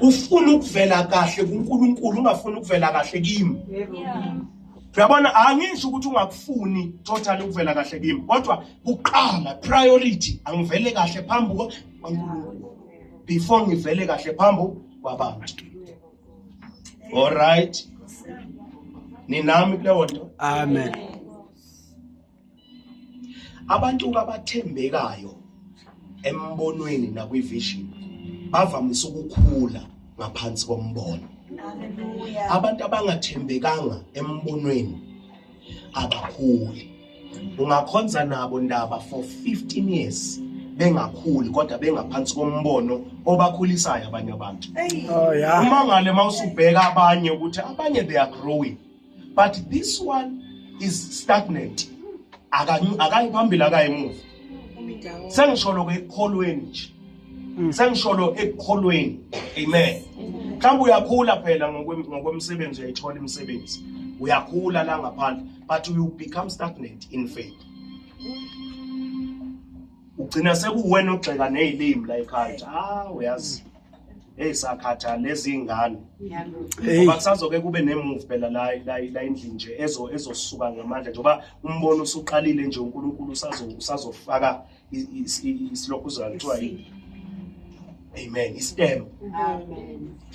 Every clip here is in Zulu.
Ufuna ukuvela kahle kuNkulunkulu, ungafuni ukuvela kahle kimi. Uyabona, angisho ukuthi ungakufuni totally ukuvela kahle kimi, kodwa kuqala priority angivele kahle phambi kwaNkulunkulu before ngivele kahle phambi kwabantu. All right, ninami kuleyo nto? Amen. Abantu abathembekayo embonweni nakwivision bavamise ukukhula ngaphansi kombono. Abantu abangathembekanga embonweni abakhuli. Ungakhonza nabo ndaba for 15 years bengakhuli, kodwa bengaphansi kombono obakhulisayo abanye abantu. Oh yeah. Uma ngale mawusubheka abanye ukuthi abanye they are growing, but this one is stagnant, akayi phambili, akayi emuva. Sengisholo ke ekukholweni nje, sengisholo ekukholweni, amen. Mhlawumbe uyakhula phela ngokwemisebenzi, uyayithola imisebenzi, uyakhula la ngaphandle, but you become stagnant in faith. Ugcina sekuwena ogxeka nezilimi la ekhaya, ah, uyazi, hey, sakhatha lezi ngane. Hey. Ngoba kusazoke kube nemove phela la endlini nje ezosuka ngamandla, njengoba umbono usuqalile nje, uNkulunkulu usazofaka isilokhuzana kuthiwa yini, amen, istem.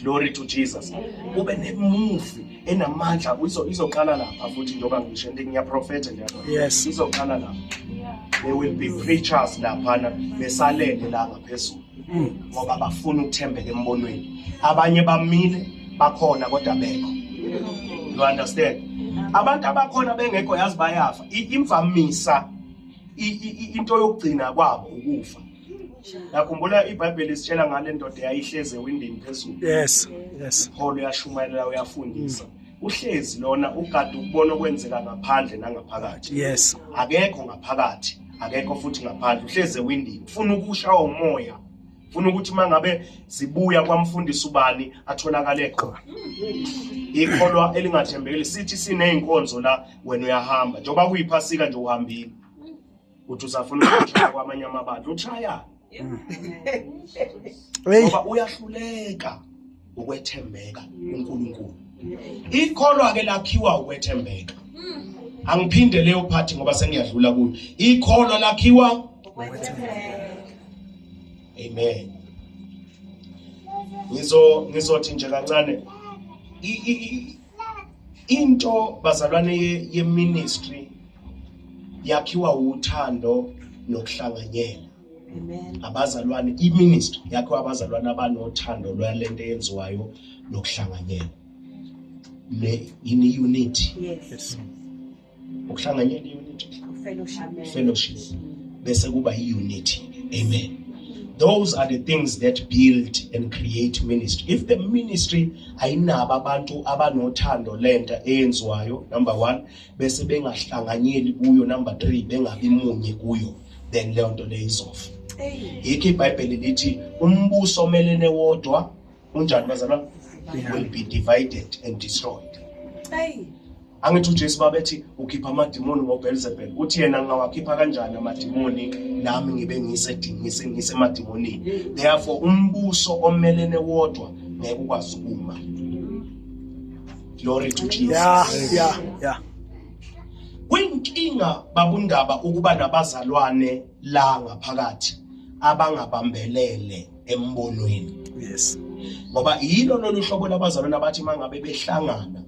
Glory to Jesus. Kube nemove enamandla izoqala lapha futhi, njengoba ngisho into ngiyaprofetha nje yabona. Izoqala lapha. There will be preachers laphana besalele la ngaphezulu ngoba bafuna ukuthembeka embonweni. Abanye bamile, bakhona kodwa bekho. You understand? Abantu abakhona bengekho, yazi, bayafa. Imvamisa into yokugcina kwabo ukufa. Yakhumbula iBhayibheli isitshela ngale ndoda yayihleze ewindini phezulu. Paul uyashumayela, uyafundisa, uhlezi lona ugade ukubona okwenzeka ngaphandle nangaphakathi. Akekho ngaphakathi, akekho futhi ngaphandle, uhlezi ewindini, ufuna ukushawa umoya, ufuna ukuthi mangabe zibuya kwamfundisi ubani atholakale khona. Ikholwa elingathembekile. Sithi sineyinkonzo la, wena uyahamba, njengoba kuyiphasika nje uhambile, uthi usafuna ukushaya kwamanye amabandla, ushaya Hey. ngoba uyahluleka ukwethembeka kuNkulunkulu. Ikholwa ke lakhiwa ukwethembeka. Angiphinde leyo part ngoba sengiyadlula kuyo. Ikholwa lakhiwa, amen. Ngizothi nje kancane, into bazalwane ye ministry yakhiwa uthando nokuhlanganyela. Abazalwane, i-ministry yakhiwa abazalwane abanothando lwalento eyenziwayo nokuhlanganyela, le ini unity. Ukuhlanganyela, unity. Fellowship. Fellowship, bese kuba i-unity, amen. Those are the things that build and create ministry. If the ministry ayinabo abantu abanothando lento eyenziwayo, number 1, bese bengahlanganyeli kuyo, number 3, bengabi munye kuyo, then leyo nto leyo izofa. Yikho iBhayibheli lithi umbuso omelene wodwa unjani bazalwane? Will be divided and destroyed. Angithi uJesu babethi ukhipha amadimoni ngoBelzebul, uthi yena, "Ngingawakhipha kanjani amadimoni nami ngibe ngisemadimonini?" Therefore umbuso omelene wodwa ngeke ukwazi ukuma. Glory to Jesus. Kwinkinga babundaba ukuba nabazalwane la ngaphakathi abangabambelele embonweni, ngoba yilo lolu hlobo labazalwane abathi mangabe behlangana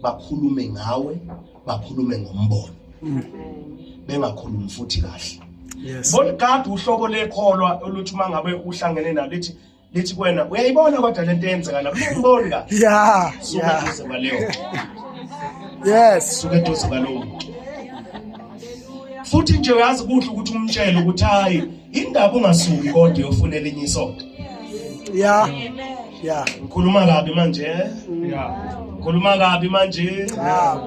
bakhulume ngawe, bakhulume ngombono, bengakhulumi futhi kahle. Boligadi uhlobo lekholwa oluthi mangabe uhlangene nalo lithi kuwena, "Uyayibona kodwa lento eyenzeka la, ngiboni kahle." Suka eduze kwaleyo. Suka eduze kwalowo muntu. Futhi nje uyazi kuhle ukuthi umtshele ukuthi hayi, indaba ungasuki kodwa uyofuna elinye isonto. Ngikhuluma kabi manje? Yeah. Ngikhuluma kabi manje? Cha.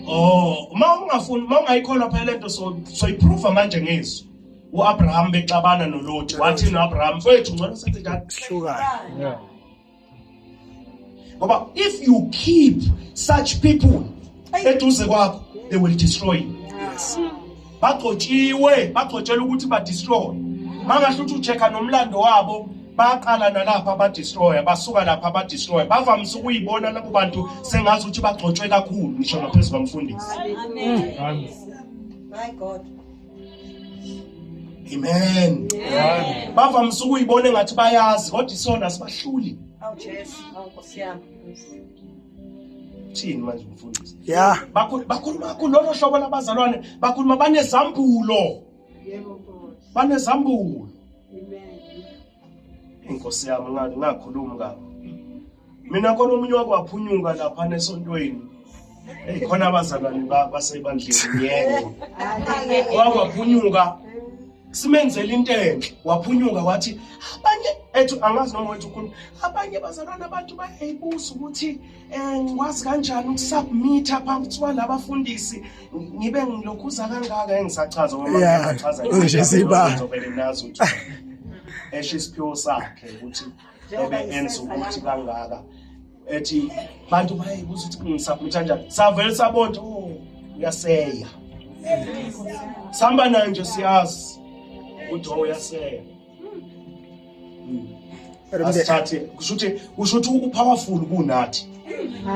Oh, uma ungafuni, uma ungayikholwa phela lento, so soyiprova manje ngezwi. uAbraham bexabana noLoti, wathi noAbraham, "Mfowethu, ngcono senze njani?" Sihlukane. Ngoba if you keep such people eduze kwakho, they will destroy you. Bagcotshiwe, bagcotshelwa ukuthi ba destroy. Mangahle uthi uchecka nomlando wabo. Baqala nalapha abadestroyer, basuka lapha abadestroyer. Bavamise ukuyibona labo bantu sengazi ukuthi bagcotshwe kakhulu ngisho ngaphezu kwamfundisi. Amen. My God. Amen. Bavamise ukuyibona engathi bayazi kodwa isona sibahluli. Awu Jesu, awu Nkosi yami. Thini manje umfundisi? Yeah. Bakhuluma kakhulu lolo hlobo labazalwane, bakhuluma banezambulo. Yebo Nkosi. Banezambulo. Amen. Inkosi yami ngakhulumi kabi. Mina khona omunye wakwaphunyuka lapha nesontweni. Hey khona abazalwane basebandleni yebo. Wakwaphunyuka simenzele into enhle waphunyuka wathi abanye ethu angazi noma wethu ukhuluma abanye bazalwane abantu bayayibuza ukuthi ngikwazi kanjani ukusubmitha phambi kwalabafundisi ngibe ngilokhuza kangaka engisachaza ngoba ngiyachaza ngizovele nazi ukuthi esho isiphiwo sakhe ukuthi ebe enza ukuthi kangaka ethi bantu bayayibuza ukuthi ngisubmitha kanjani savele sabona oh uyaseya sihamba naye nje siyazi ukuthi oh uyaseya asithathe kusho ukuthi upowerful kunathi.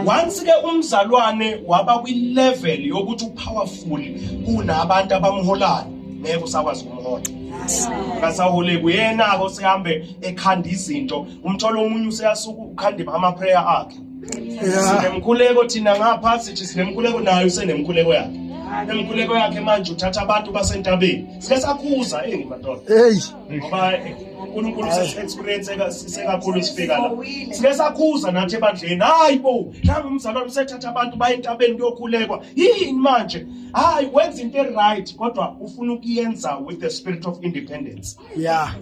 Once ke umzalwane waba kwi level yokuthi upowerful kunabantu abamholayo ngeke usakwazi ukumhola. Kasahole kuyena ko sehambe ekhanda izinto umtholo omunye useyasuka ukhanda ama prayer akhe. Sinemkhuleko thina ngapha sithi sinemkhuleko naye usenemkhuleko yakhe. Emkhuleko yakhe manje uthatha abantu basentabeni. Sike sakhuza hey madoda. Hey. Ngoba uNkulunkulu usesi-experience sekakhulu sifika la. Sike sakhuza nathi ebandleni. Hayi bo, nangu umzalwane usethatha abantu baye entabeni kuyokhulekwa. Yini manje? Hayi wenza into right kodwa ufuna ukuyenza with the spirit of independence. Yeah.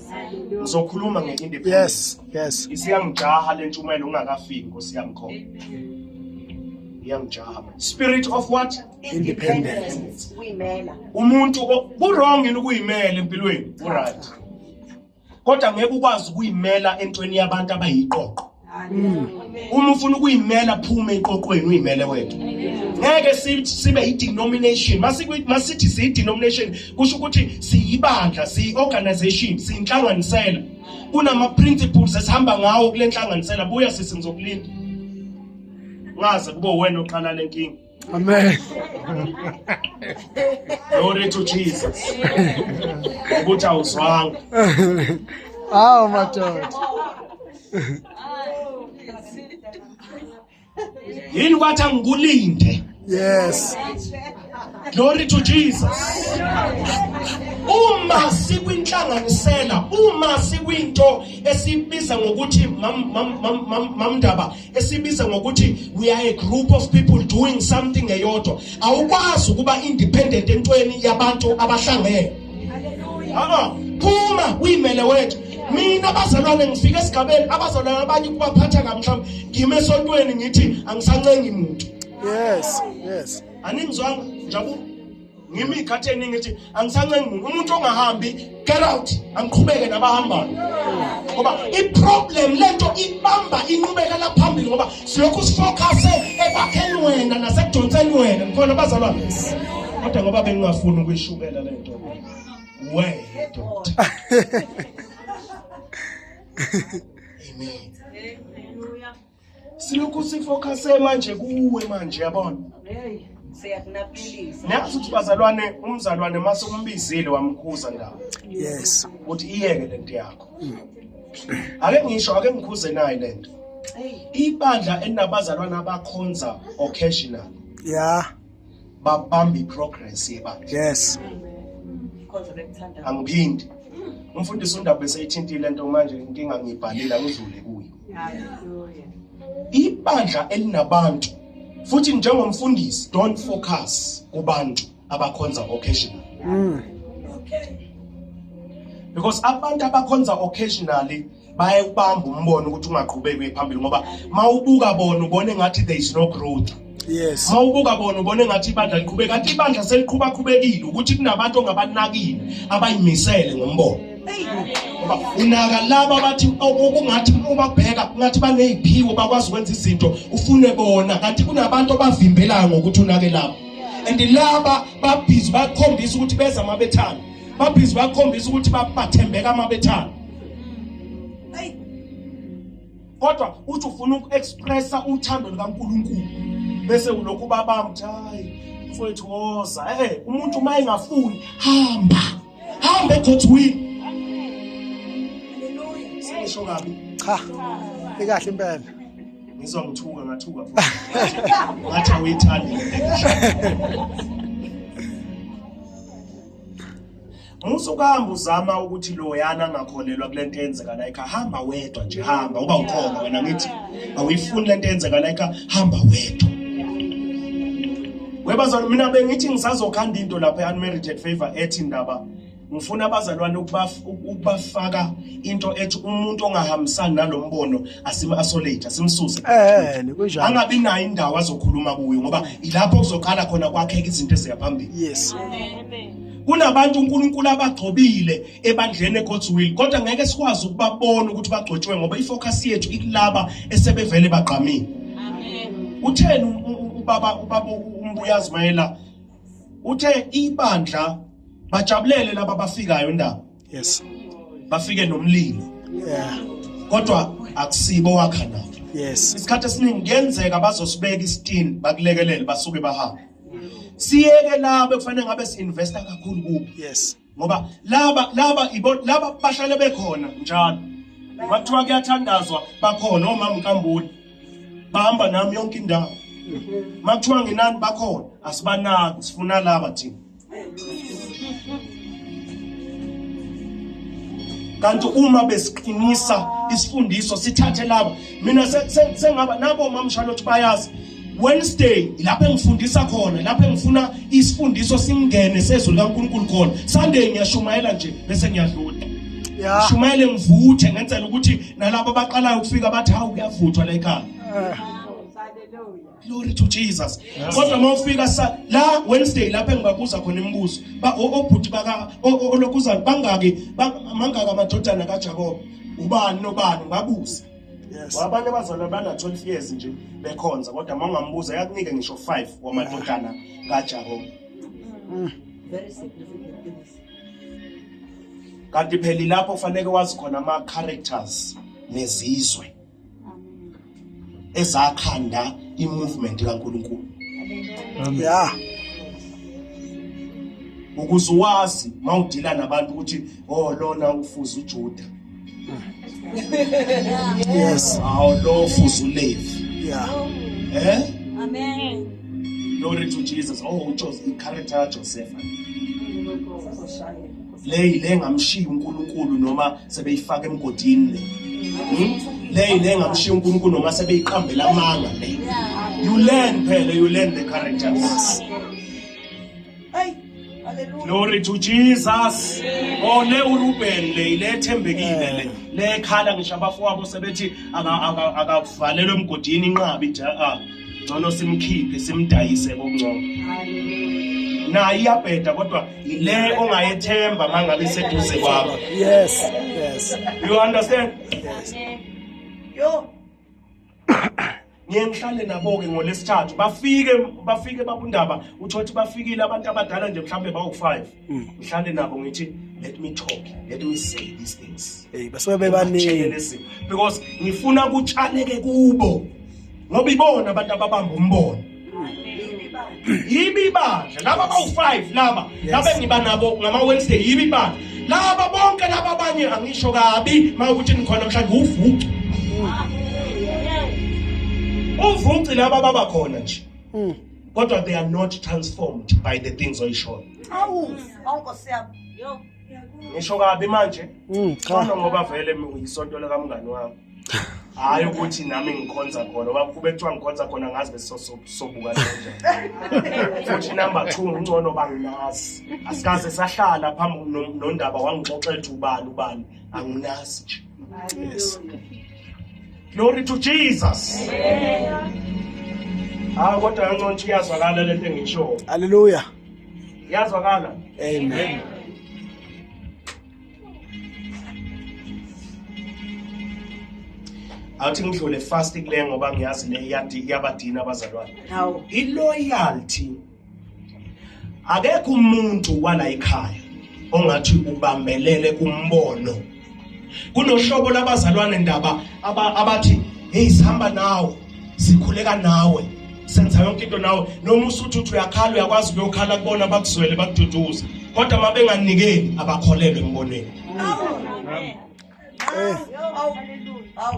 Ngizokhuluma nge-independence. Yes, yes. Isiyangijaha le ntshumayelo ungakafiki Nkosi yami khona. Iyangijaha. Spirit of what? Independence. Kuyimela. Umuntu ku-wrong yini ukuyimela empilweni? Ku-right. Kodwa ngeke ukwazi ukuyimela entweni yabantu abayiqoqo. Uma ufuna ukuyimela phuma eqoqweni uyimele wedwa. Ngeke sibe i-denomination. Masithi siyi-denomination kusho ukuthi siyibandla, siyi-organization, siyinhlanganisela. Kunama principles esihamba ngawo kule nhlanganisela. Buya sisi ngizokulinda. Ngaze kube wena oqala lenkinga. Amen. Glory to Jesus. Ukuthi awuzwanga. Awu madoda. Yini kwathi angikulinde? Yes. Glory to Jesus. Uma sikwinhlanganisela, uma sikwinto esibiza ngokuthi mamndaba, esibiza ngokuthi we are a group of people doing something eyodwa, awukwazi ukuba independent entweni yabantu abahlangene. Hallelujah. Phuma uyimele wethu. Mina abazalwane ngifika esigabeni abazalwane abanye kubaphatha kamhlawumbe ngime esontweni ngithi angisancengi muntu. Yes, yes. Aningizwanga njabu ngimi ikhathi eningi ngithi angisancengi muntu, umuntu ongahambi get out, angiqhubeke nabahambayo. Ngoba iproblem lento ibamba inqubekela phambili ngoba silokhu sifocuse ekwakheni wena nasekudonseni wena. Ngikhona bazalwane. Kodwa ngoba bengingafuni ukuyishukela lento. We doctor. Amen. Silokhu sifocuse manje kuwe manje yabona. Hey, siyakunapilisa. Nazi ukuthi bazalwane umzalwane mase umbizile wamkhuza ndawo. Yes. Uthi iyeke lento yakho. Ake ngisho ake ngikhuze nayi lento. Ibandla elinabazalwane abakhonza occasional. Yeah. Babamba iprogress yebandla. Yes. Khonza bekuthanda. Angiphindi. Umfundisi uNdaba beseyithintile lento manje inkinga ngiyibhalile angidlule kuyo. Hallelujah. Ibandla elinabantu futhi njengomfundisi don't focus kubantu abakhonza occasionally. Okay. Because abantu abakhonza occasionally bayakubamba umbono ukuthi ungaqhubeki uye phambili ngoba mawubuka bona ubone ngathi there is no growth. Yes. Mawubuka bona ubone ngathi ibandla liqhubeka kanti ibandla seliqhuba qhubekile ukuthi kunabantu ongabanakile abayimisele ngombono. Ngoba unaka laba bathi okungathi ubabheka ngathi baneziphiwo bakwazi ukwenza izinto ufune bona kanti kunabantu abavimbelayo ngokuthi unake labo. And laba babhizi bakhombisa ukuthi beza mabethana. Babhizi bakhombisa ukuthi bathembeka mabethana. Kodwa uthi ufuna uku-expressa uthando lukaNkulunkulu bese ulokhu babamba uthi hayi mfowethu woza. Umuntu uma engafuni hamba. Hamba eGod's will. Hallelujah. Sengisho kabi. Cha. Ikahle impela. Ngizwa ngithuka ngathuka futhi. Ngathi awuyithandi le nto. Musa ukuhamba uzama ukuthi loyana angakholelwa kule nto eyenzeka la ekhaya. Hamba wedwa nje, hamba uba ukhona wena. Ngithi awuyifuni lento eyenzeka la ekhaya, hamba wedwa. Webazalwane, mina bengithi ngisazokhanda into lapha e-Unmerited Favor ethi ndaba ngifuna abazalwane ukubafaka into ethi umuntu ongahambisani nalombono asim-isolate, asimsuse. Kunjalo. Angabi nayo indawo azokhuluma kuyo, ngoba ilapho kuzoqala khona kwakheka izinto eziya phambili. Yes. Kunabantu uNkulunkulu abagcobile ebandleni eGod's will, kodwa ngeke sikwazi ukubabona ukuthi bagcotshiwe ngoba ifocus yethu ikulaba esebevele bagqamile. Amen. Utheni ubaba uMbuyazi Mayela uthe ibandla bajabulele laba abafikayo indaba. Yes. Bafike nomlilo. Yeah. Kodwa akusibo wakha nabo. Yes. Isikhathi esiningi kuyenzeka bazosibeka isitini bakulekelele basuke bahambe. Siyeke labo kufanele ngabe si-investa kakhulu kubo. Yes. Ngoba laba laba bahlale bekhona njalo. Kwathiwa kuyathandazwa bakhona omama Nkambule. Bahamba nami yonke indawo. Makuthiwa nginani bakhona, asibanaki, sifuna laba thina. Kanti uma besiqinisa isifundiso sithathe laba, mina sengaba nabo mama Charlotte bayazi. Wednesday lapho engifundisa khona, lapho engifuna isifundiso singene sezwi likaNkulunkulu khona. Sunday ngiyashumayela nje bese ngiyadlula. Yeah. Shumayele ngivuthe ngenzela ukuthi nalabo abaqalayo ukufika bathi hawu kuyavuthwa la ekhaya. Hallelujah. Glory to Jesus. Kodwa mawufika la Wednesday lapho engibabuza khona imibuzo, obhuti baka olokuzana bangaki mangaka amadodana kaJakob, ubani nobani ngabuza. Yes. Abanye abazalwane bana 12 years nje bekhonza, kodwa mawungambuza yakunike ngisho 5 wamadodana kaJakob. Very significant things. Kanti phela lapho kufanele wazi khona ama characters nezizwe ezakhanda i-movement kaNkulunkulu. Yeah. Ukuze wazi mawudila nabantu ukuthi oh lona ufuza uJuda. Yes. Awu lo ufuza uLevi. Yeah. Amen. Glory to Jesus. Oh uJoseph, i-character kaJoseph. Le ngamshiya uNkulunkulu noma sebeyifaka emgodini le. Le ngamshiya uNkulunkulu noma sebeyiqambela amanga le. You learn phela, you learn the characters. Hey, hallelujah. Glory to Jesus. Oh le uRuben le ilethembekile le. Le khala ngisho abafowabo sebethi akavalelwe emgodini inqabi nje ngcono simkhiphe simdayise kokungcono. Nayi iyabheda kodwa ile ongayethemba mangabe iseduze kwakho. Yes. Yes. You understand? Yes. Yo. Ngiye ngihlale nabo ke ngolesithathu bafike babundaba uthothi bafikile abantu abadala nje mhlambe bawu5. Ngihlale nabo ngithi let me talk, let me say these things. Hey, basuke bebaningi. Because ngifuna kutshaleke kubo. Ngoba ibona abantu ababamba umbono. Yibi ibandla laba bawu5 laba laba engiba nabo ngama Wednesday yibi ibandla. Laba bonke laba abanye angisho kabi mawukuthi nikhona mhlawumbe uvucu. Uvuci laba baba khona nje. Kodwa they are not transformed by the things oyishoyo. Awu, Nkosi yami. Yo. Ngisho kabi manje. Cha. Ngoba vele uyisonto lakamngani wami. Hayi ukuthi nami ngikhonza khona ngoba kube kuthiwa ngikhonza khona ngazi bese sobuka kanjani. Futhi number 2 ngcono banginazi. Asikaze sahlala phambi nondaba wangixoxela ukuthi ubani ubani anginazi nje. Yes. Glory to Jesus. Ah kodwa ngcono iyazwakala lento engisho. Hallelujah. Iyazwakala. Amen. Awuthi ngidlule fast kule ngoba ngiyazi le iyabadina abazalwane. Hawu. I-loyalty. Akekho umuntu wala ekhaya ongathi ubambelele kumbono Kunohlobo labazalwane ndaba abathi hey, sihamba nawe, sikhuleka nawe, senza yonke into nawe, noma usuthi uthi uyakhala uyakwazi ukuyokhala kubona bakuzwele bakududuze, kodwa uma benganikeli abakholelwe embonweni.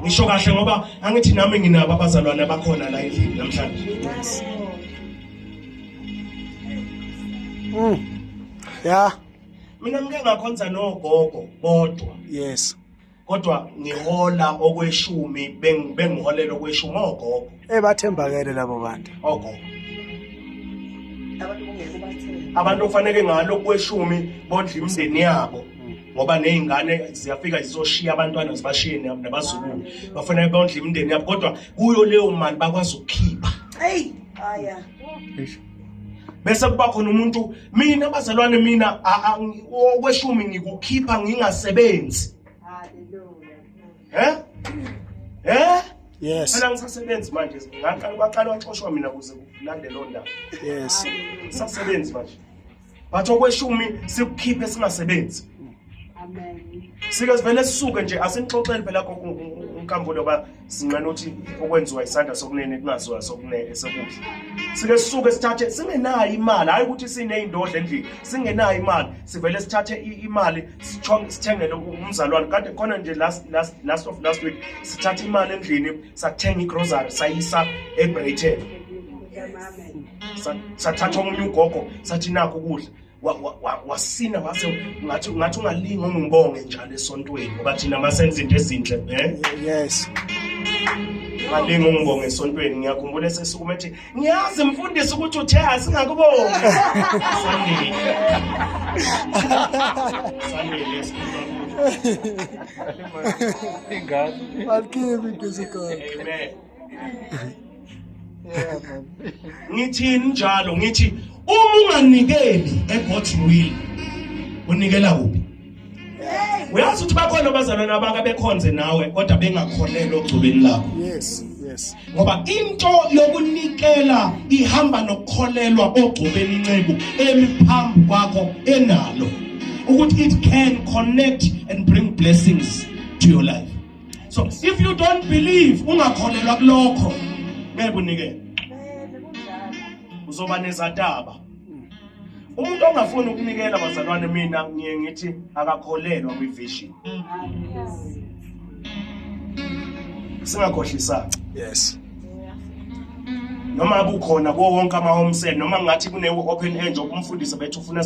Ngisho kahle ngoba angithi nami nginabo abazalwane abakhona la endlini namhlanje. Yes. Yeah. Mina ngike ngakhonza nogogo bodwa. Yes. Kodwa ngihola okweshumi, bengiholela okweshumi ogogo. Bathembakele labo bantu. Ogogo. Abantu kungeke bathembe. Abantu kufanele ngalo kweshumi bondle imindeni yabo. Ngoba nezingane ziyafika zizoshiya abantwana zibashiye nabazukulu. Bafanele bondle imindeni yabo, kodwa kuyo leyo mali bakwazi ukukhipha. Hey, aya. Bese kuba khona umuntu, mina bazalwane, mina okweshumi ngikukhipha ngingasebenzi. Hallelujah. Eh? Yes. Phela ngisasebenzi manje, ngaqala kwaqala waxoshwa mina kuze kulandele loo ndaba. Yes. Ngisasebenzi manje. But okweshumi sikukhiphe singasebenzi. Amen. Sike sivele sisuke nje, asinixoxele phela unkambulo ba sinqena ukuthi okwenziwa isandla sokunene kungaziwa sokunene sokudla. Sike sisuke sithathe singenayo imali, hayi ukuthi sineyindodla endlini, singenayo imali, sivele sithathe imali sithengele umzalwane. Kade khona nje last of last week sithathe imali endlini sathenga igrocery sayisa eBreyten. Amen. Sathatha omunye ugogo sathi nakho ukudla. Wasina wase ngathi ungalinga ungibonge njalo esontweni ngoba thina masenza into ezinhle, eh? Yes. Ngalinga ungibonge esontweni, ngiyakhumbula esesukuma ethi ngiyazi mfundisi ukuthi uthe asingakubongi. Sanele. Sanele esikhuluma. Ingane. Alikhiphi isikole. Amen. Yeah man. Ngithini njalo, ngithi uma unganikeli eGod's will unikela kuphi? Uyazi ukuthi bakhona abazalwane abake bekhonze nawe kodwa bengakholelwa ogcobeni lakho. Yes, yes. Ngoba into yokunikela ihamba nokukholelwa ogcobeni inceku emiphambi kwakho enalo, ukuthi it can connect and bring blessings to your life. So if you don't believe, ungakholelwa kulokho, ngeke unikele. Uzoba nezataba. Umuntu ongafuni ukunikela bazalwane, mina ngiye ngithi akakholelwa kwivision. Singakhohlisana. Yes. Noma kukhona kuwo wonke ama home cell, noma ngathi kune open end umfundisi bethu ufuna